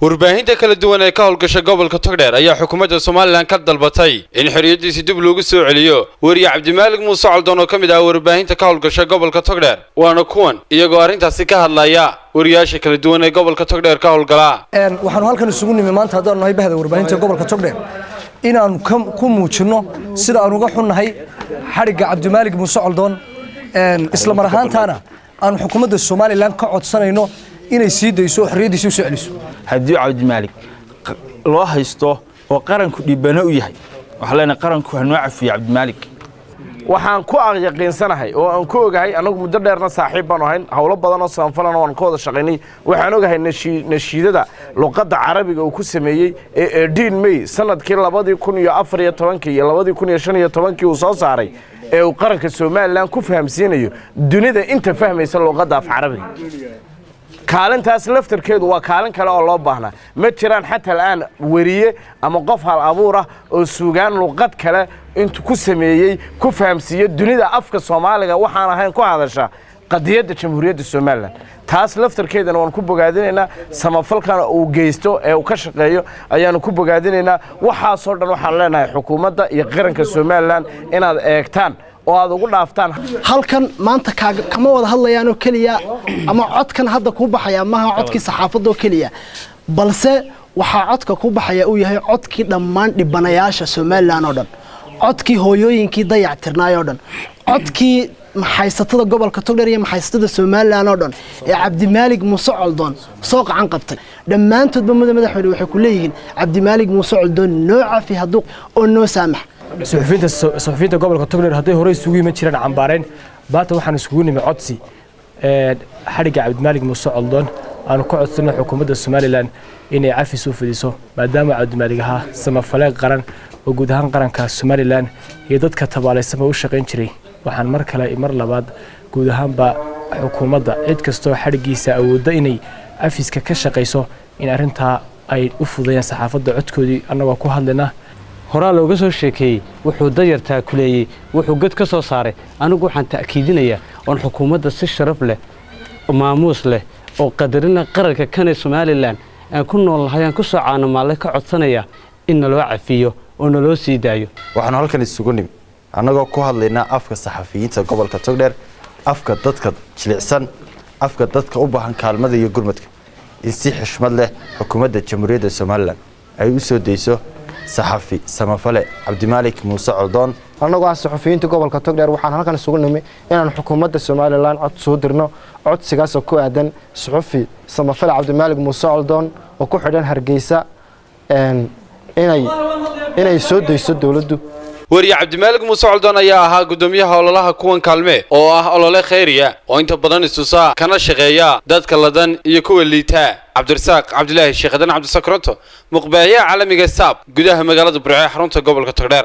Warbaahinta kala duwan ee ka howlgasha gobolka Togdheer ayaa xukuumadda Somaliland ka dalbatay in xorriyaddiisi dib loogu soo celiyo weriye Cabdimaalig Muuse Coldoon oo ka mid ah warbaahinta ka howlgasha gobolka Togdheer. Waana kuwan iyagoo arrintaasi ka hadlaya wariyaasha kala duwan ee gobolka Togdheer ka howlgala. Waxaanu halkan isugu nimi maanta, haddaanu nahay bahda warbaahinta gobolka Togdheer, inaanu ku muujinno sida aan uga xunnahay xadhigga Cabdimaalig Muuse Coldoon, isla mar ahaantaana aanu xukuumadda Somaliland ka codsanayno inay sii dayso oo xorriyaddiisi u soo celiso. Haddii Cabdimaalig loo haysto oo qaranku dhibbano u yahay, waxaa leenahay qaranku ha noo cafiyo Cabdimaalig. Waxaan ku yaqiinsanahay oo aan ku ogahay, annagu muddo dheerna saaxiib baanu ahayn, howlo badan oo samafalana waan ka wada shaqaynay. Waxaan ogahay nashiidada luqadda Carabiga uu ku sameeyey ee 18 May sanadkii 2014-kii iyo 2015-kii uu soo saaray, ee uu qaranka Somaliland ku fahamsiinayo dunida inta fahmaysa luqadda af Carabiga. Kaalintaas laftarkeedu waa kaalin kale oo loo baahnaa. Ma jiraan xataa al'aan weriye ama qof hal abuur ah oo suugaan luqad kale intuu ku sameeyey ku fahamsiiyo dunida afka Soomaaliga waxaan ahayn ku hadasha qadiyadda Jamhuuriyadda Somaliland. Taas laftarkeedana waan ku bogaadinaynaa. Samafalkana uu geysto ee uu ka shaqeeyo ayaanu ku bogaadinaynaa. Waxaasoo dhan waxaan leenahay xukuumadda iyo qaranka Somaliland inaad eegtaan oo aad ugu dhaaftaan. Halkan maanta kama wada hadlayaanoo keliya, ama codkan hadda kuu baxaya maaha codkii saxaafadoo keliya, balse waxaa codka ku baxaya uu yahay codkii dhammaan dhibanayaasha Somaliland oo dhan, codkii hooyooyinkii dayac tirnaay oo dhan, codkii maxaysatada gobolka Togdheer iyo maxaysatada Somaliland oo dhan ee Cabdimaalig Muuse Coldoon soo qacan qabtay. Dhammaantoodba, muda madaxweyne, waxay ku leeyihiin Cabdimaalig Muuse Coldoon noo cafi hadduu oo noo saamax. Suxufiyiinta gobolka Togdheer hadday horey isugu iman jireen cambaareen, maanta waxaan isugu nimi codsi xadhigga Cabdimaalig Muuse Coldoon aanu ka codsanay xukuumadda Somaliland inay cafis u fidiso, maadaama Cabdimaalig ahaa samafale qaran oo guud ahaan qaranka Somaliland iyo dadka tabaalaysanba u shaqayn jiray. Waxaan mar kale, mar labaad, guud ahaanba xukuumadda, cid kastoo xadhiggiisa awoodda inay cafiska ka shaqayso, in arrintaa ay u fudayaan saxaafadda codkoodii annagoo ku hadlayna. Horaa looga soo sheekeeyey wuxuu dayar taakuleeyey, wuxuu god ka soo saaray. Anigu waxaan ta'kiidinayaa oon xukuumadda si sharaf leh, maamuus leh oo qadarina qaranka kane Somaliland aan ku nool nahay, aan ku soo caanomaallay, ka codsanaya in naloo cafiyo oo naloo sii daayo. Waxaanu halkan isugu nimi annagoo ku hadlaynaa afka saxafiyiinta gobolka Togdheer, afka dadka jilicsan, afka dadka u baahan kaalmada iyo gurmadka, in si xishmad leh xukuumadda Jamhuuriyadda Somaliland ay u soo dayso saxafi samafale Cabdimaalik Muuse Coldoon. Annagoo ah saxufiyiinta gobolka Togdheer, waxaan halkan isugu nimi inaan xukuumadda Somaliland cod soo dirno, codsigaasoo ku aadan suxufi samafale Cabdimaalig Muuse Coldoon oo ku xidhan Hargeysa, inay soo dayso dowladdu. Weriye Cabdimaalig Muuse Coldoon ayaa ahaa guddoomiyaha ololaha Kuwan Kaalme, oo ah olole khayriya oo inta badan istusaa kana shaqeeya dadka ladan iyo kuwa liitaa. Cabdirasaaq Cabdilaahi Sheekhadan Cabdisakronto, muqbaahiyaha caalamiga Saab, gudaha magaalada Burco ee xarunta gobolka Togdheer.